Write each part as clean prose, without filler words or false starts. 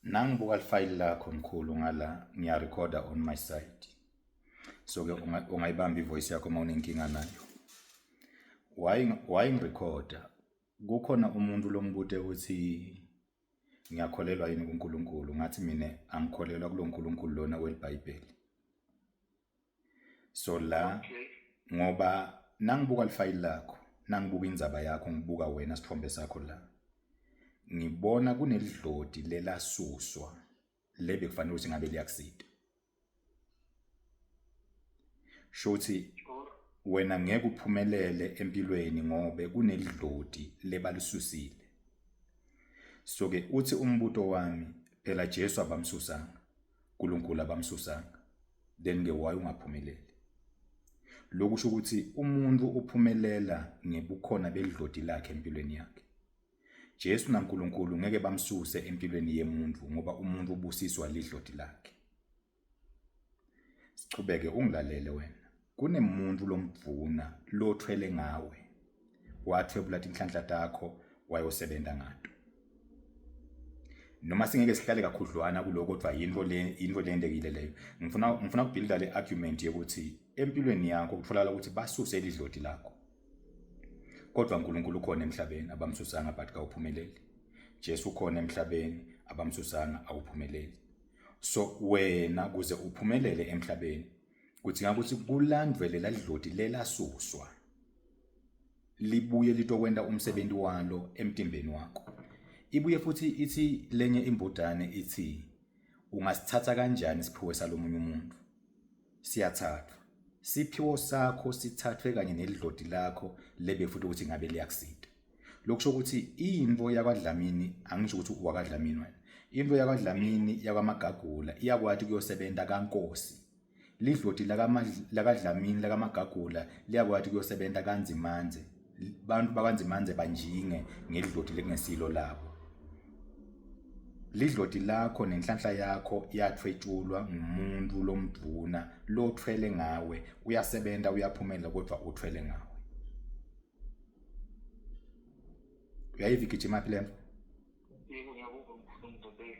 Nangibuka ifile lakho mkhulu ngala ngiyarecorda on my side. So ke ungayibamba ivoice yakho uma unenkinga nayo. Why ngirecorda? Kukhona umuntu lombude ukuthi ngiyakholelwa yini kuNkulunkulu, ngathi mina angikholelwa kulo nkulunkulu lona weBhayibheli. So la ngoba nangibuka ifile lakho, nangibuka indzaba yakho, ngibuka wena sithombe sakho la. Ngibona kunelidlodi lelasuswa lebe kufanele ukuthi ngabe liyakusida. Shothi wena ngeke uphumelele empilweni ngobe kunelidlodi lebalususile. So ke uthi umbuto wami phela Jesu abamsusanga, uNkulunkulu abamsusanga, then ke why ungaphumeleli? Lokusho ukuthi umuntu uphumelela ngebukhona belidlodi lakhe empilweni yakhe. Jesu naNkulunkulu ngeke bamsuse empilweni yemuntu ngoba umuntu ubusiswa lidlodi lakhe. Sichubeke ungilalele wena. Kunemuntu lomvuna lothwele ngawe. Wathwebula inhlanhla takho wayosebenza ngato. Noma singeke sihlale kakhudlwana kuloko kodwa into le endekile leyo. Ngifuna ukubuilda le argument yokuthi empilweni yakho kutholakala ukuthi basuse lidlodi lakho. Kodwa uNkulunkulu ukhona emhlabeni abamsusanga but awuphumeleli. Jesu ukhona emhlabeni abamsusanga awuphumeleli. So wena kuze uphumelele emhlabeni kudinga ukuthi kulandwe lela lidlodi lelasuswa libuye litokwenda umsebenzi walo emtimbeni wakho. Ibuye futhi ithi lenye imbudane ithi ungasithatha kanjani isiphiwo salomunye umuntu? Siyathathwa. Siphiwo sakho sithathwe kanye nelidlodi lakho lebe futhi ukuthi ngabe liyakusida. Lokusho ukuthi into yakwaDlamini angisho ukuthi wakwaDlamini wena. Into yakwaDlamini yakwamagagula iyakwathi kuyosebenza kaNkosi. Lidlodi lakaDlamini lakamagagula liyakwathi kuyosebenza kaNzimanze. Bantu bakaNzimanze banjinge ngelidlodi lekungesilo labo. Lidlodi lakho nenhlanhla yakho yathwetshulwa ngumuntu lomvuna lothwele ngawe, uyasebenza uyaphumelela kodwa uthwele ngawe. Uyayivigijima phela mfo?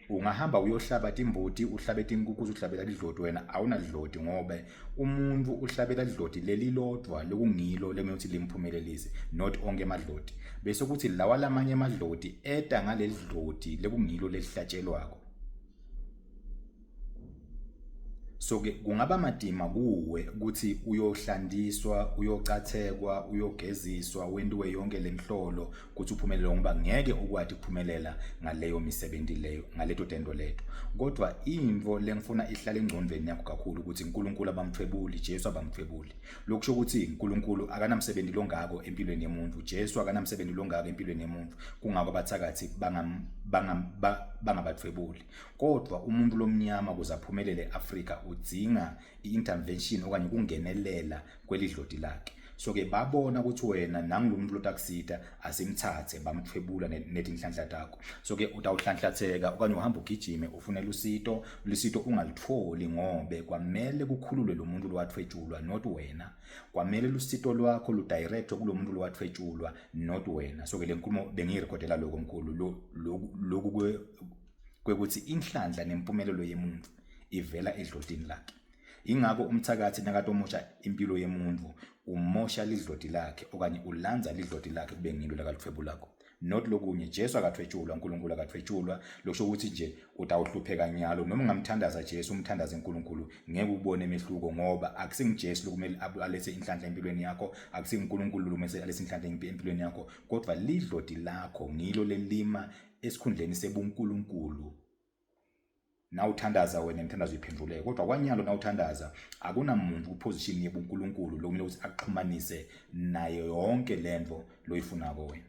Ungahamba uyohlaba imbuti, uhlabe inkukhu, uhlabela lidlodi wena awunalidlodi ngoba umuntu uhlabela lidlodi lelilodwa lokungilo lemuthi limphumelelise, not onke amadlodi. Bese ukuthi lawa lamanye amadlodi eda ngalelidlodi lekungilo lelihlatshelwako. So ke kungaba madima kuwe ukuthi uyohlandiswa, uyocathekwa, uyogeziswa, wendiwe yonke lemhlolo ukuthi uphumelele ngoba ngeke ukwazi ukuphumelela ngaleyo misebenzi leyo, ngaleto tendo leto. Kodwa imvo lengifuna ihlale engcondweni yakho kakhulu ukuthi uNkulunkulu abamthwebuli, Jesu abamthwebuli. Lokusho ukuthi uNkulunkulu akanamsebenzi longako empilweni yomuntu, Jesu akanamsebenzi longako empilweni yomuntu. Kungako abathakathi bangabathwebuli. Kodwa umuntu lomnyama kuze aphumelele eAfrika udzinga i-intervention okanye kungenelela kwelidlodi lakhe. So ke babona ukuthi wena nangilumuntu lotakusida asimthathe bamthwebula netinhlanhla takho. So ke utawuhlanhlatheka okanye uhamba ugijime ufunela lusito ungalitholi ngobe kwamele kukhululwe lo muntu lowathwetshulwa not wena. Kwamele lusito lwakho ludirect kulo muntu lowathwetshulwa not wena. So ke lenkulumo bengiyirekhodela lokho mkhulu lokhu kwekuthi inhlanhla nempumelelo yemuntu ivela edlodini lakhe. Ingakho umthakathi nakathi omosha impilo yemuntu umosha lidlodi lakhe okanye ulanza lidlodi lakhe kube ngilo lakalithwebu lakho. Not lokunye Jesu akathwetshulwa, uNkulunkulu akathwetshulwa. Lokusho ukuthi nje utawuhlupheka nyalo noma ungamthandaza Jesu umthandaze uNkulunkulu ngeke ubone emehluko ngoba akusingiJesu lokumele alethe inhlanhla empilweni yakho, akusinguNkulunkulu lokumele alethe inhlanhla empilweni yakho, kodwa lidlodi lakho ngilo lelima esikhundleni sebuNkulunkulu. Nawuthandaza wena umthandazo uyiphenduleke kodwa kwanyalo nawuthandaza akunamuntu kuposition yebuNkulunkulu lokumele ukuthi akuxhumanise nayo yonke lento loyifunako wena.